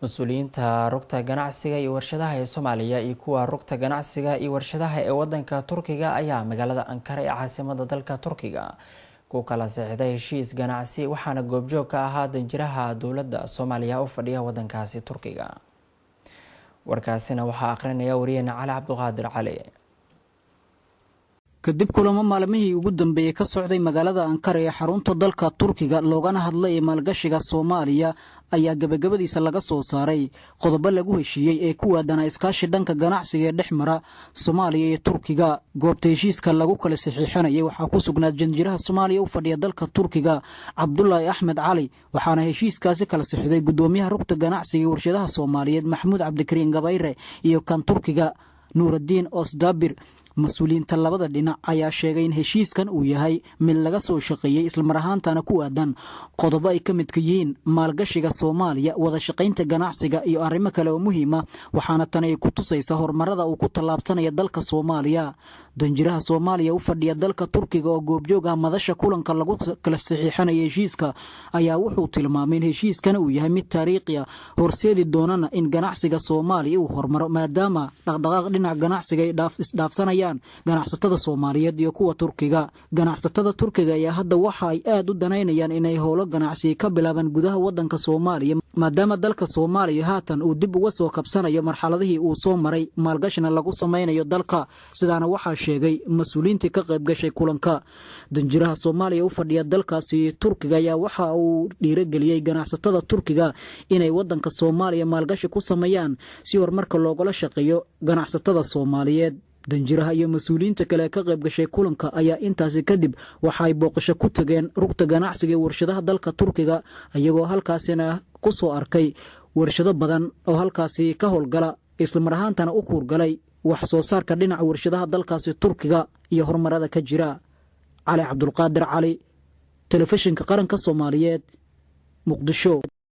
Mas-uuliyiinta rugta ganacsiga iyo warshadaha ee Soomaaliya iyo kuwa rugta ganacsiga iyo warshadaha ee wadanka Turkiga ayaa magaalada Ankara ee caasimada dalka Turkiga ku kala saxiixday heshiis ganacsi, waxaana goobjoog ka ahaa danjiraha dowladda Soomaaliya u fadhiya wadankaasi Turkiga. Warkaasina waxaa aqrinaya wariyeena Cali Cabduqaadir Cali. Kadib kulamo maalmihii ugu dambeeyey ka socday magaalada Ankara ee xarunta dalka Turkiga, loogana hadlay maalgashiga Soomaaliya, ayaa gabagabadiisa laga soo saaray qodobo lagu heshiiyey ee ku aadanaa iskaashi dhanka ganacsiga ee dhex mara Soomaaliya iyo Turkiga. Goobta heshiiska lagu kala saxiixanayay waxaa ku sugnaa janjiraha Soomaaliya u fadhiya dalka Turkiga, Cabdulaahi Axmed Cali, waxaana heshiiskaasi kala saxiixday gudoomiyaha rugta ganacsiga ee warshadaha Soomaaliyeed, Maxamuud Cabdikariin Gabayre, iyo kan Turkiga, Nuuraddiin Osdabir. Mas-uuliyiinta labada dhinac ayaa sheegay in heshiiskan uu yahay mid laga soo shaqeeyey, islamar ahaantana ku aadan qodobo ay ka midka yihiin maalgashiga Soomaaliya, wada shaqaynta ganacsiga iyo arrimo kale oo muhiima, waxaana tani ay ku tusaysa horumarada uu ku tallaabsanaya dalka Soomaaliya. Danjiraha Soomaaliya u fadhiya dalka Turkiga oo goobjoog ah madasha kulanka lagu kala saxiixanaya heshiiska ayaa wuxuu tilmaamay in heshiiskana uu yahay mid taariikhi ah, horseedi doonana in ganacsiga Soomaaliya uu horumaro, maadaama dhaqdhaqaaq dhinaca ganacsiga ay isdhaafsanayaan ganacsatada Soomaaliyeed iyo kuwa Turkiga. Ganacsatada Turkiga ayaa hadda waxa ay aad u danaynayaan inay howlo ganacsi ka bilaabaan gudaha wadanka Soomaaliya, maadaama dalka Soomaaliya haatan uu dib uga soo kabsanayo marxaladihii uu soo maray, maalgashina lagu samaynayo dalka. Sidaana waxaa sheegay mas-uuliyiintii ka qayb gashay kulanka. Danjiraha Soomaaliya u fadhiya dalkaasi Turkiga ayaa waxa uu dhiirageliyey ganacsatada Turkiga inay wadanka Soomaaliya maalgashi ku sameeyaan si horumarka loogala shaqeeyo ganacsatada Soomaaliyeed. Danjiraha iyo mas-uuliyiinta kale ee ka qayb gashay kulanka ayaa intaasi kadib waxaay booqasho ku tageen rugta ganacsiga ee warshadaha dalka Turkiga, iyagoo halkaasina ku soo arkay warshado badan oo halkaasi ka howlgala, islamar ahaantana u kuurgalay wax soo saarka dhinaca warshadaha dalkaasi Turkiga iyo horumarada ka jira. Cali Cabdulqaadir Cali, Telefishinka Qaranka Soomaaliyeed, Muqdisho.